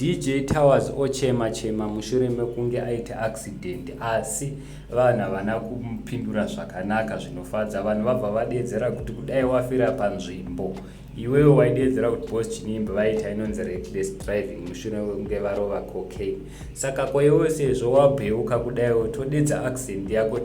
DJ Towers ochema chema mushure mekunge aita accident, asi vanhu havana kumupindura zvakanaka zvinofadza. Vanhu vabva vadedzera kuti kudai wafira panzvimbo iwewe waidedzera kuti Boss Chinimbi vaita inonzi reckless driving mushure mekunge varova cocaine. Saka kwaiwewe sezvo wabheuka kudaiwo, todedza accident yako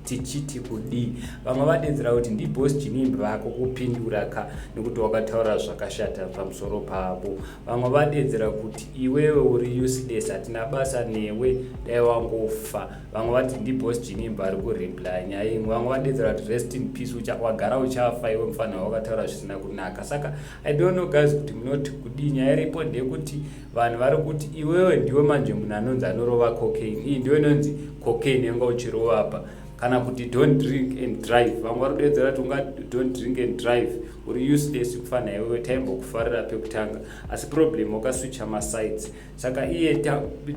tichiti kudii? Vamwe vadedzera kuti ndiBoss Chinimbi vako kupindura ka, nekuti wakataura zvakashata pamusoro pavo. Vamwe vadedzera kuti iwewe uri useless, hatina basa newe, dai wangofa. Vamwe vati ndiBoss Ginimbi ari kureplya nyaya imwe. Vamwe vadedzera kuti rest in peace, wagara uchafa iwe mufanira wakataura zvisina kunaka. Saka I don't know, guys, kuti munoti kudii. Nyaya iripo ndeyekuti vanhu vari kuti iwewe ndiwe manje munhu anonzi anorova cocaine. Iyi ndiyo inonzi cocaine yanga uchirova pa, kana kuti don't drink and drive. Vamwe vari kudedzera kuti unga don't drink and drive, uri useless kufanira iwewe, taimbokufarira pekutanga, asi problem wakaswitcha masides. Saka iye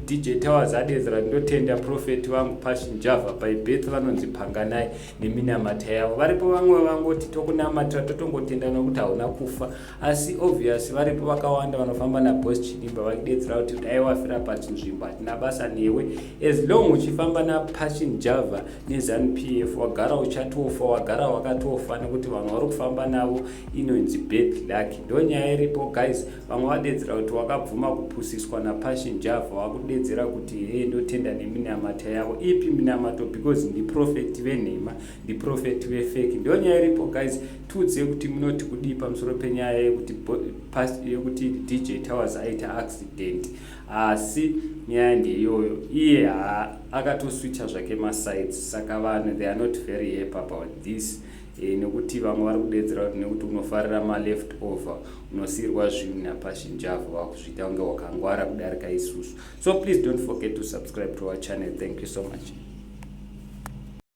DJ Towers adedzera, "Ndotenda prophet vangu Passion Java, by birth vanonzi Panganai, neminamata yavo." Varipo vamwe vangoti tokunamatira, totongotenda nokuti hauna kufa. Asi obvious varipo vakawanda vanofamba naBoss Chinimba vachidedzera kuti dai wafira pachinzvimbo, hatina basa newe. As long uchifamba naPassion Java neZANU PF, wagara uchatofa, wagara wakatofa, nekuti vanhu vari kufamba navo inonzi bad luck. Ndo nyaya iripo, guys. Vamwe vadedzera kuti wakabvuma kupusiswa naPassion Java, wakudedzera kuti hee, ndotenda neminamata yavo. Ipi minamato? Because ndiprophet venhema, ndiprophet vefake. Ndo nyaya iripo, guys. Tiudzei kuti munoti kudii pamusoro penyaya yekuti DJ Towers aita accident. Asi nyaya ndeiyoyo, iye akatoswitcha zvake masides. Saka vanhu, they are not very happy about this, nekuti vamwe vari kudedzera kuti nekuti unofarira maleft over, unosiyirwa zvinhu naPassion Java, wakuzviita kunge wakangwara kudarika isusu. So please don't forget to subscribe to our channel. Thank you so much.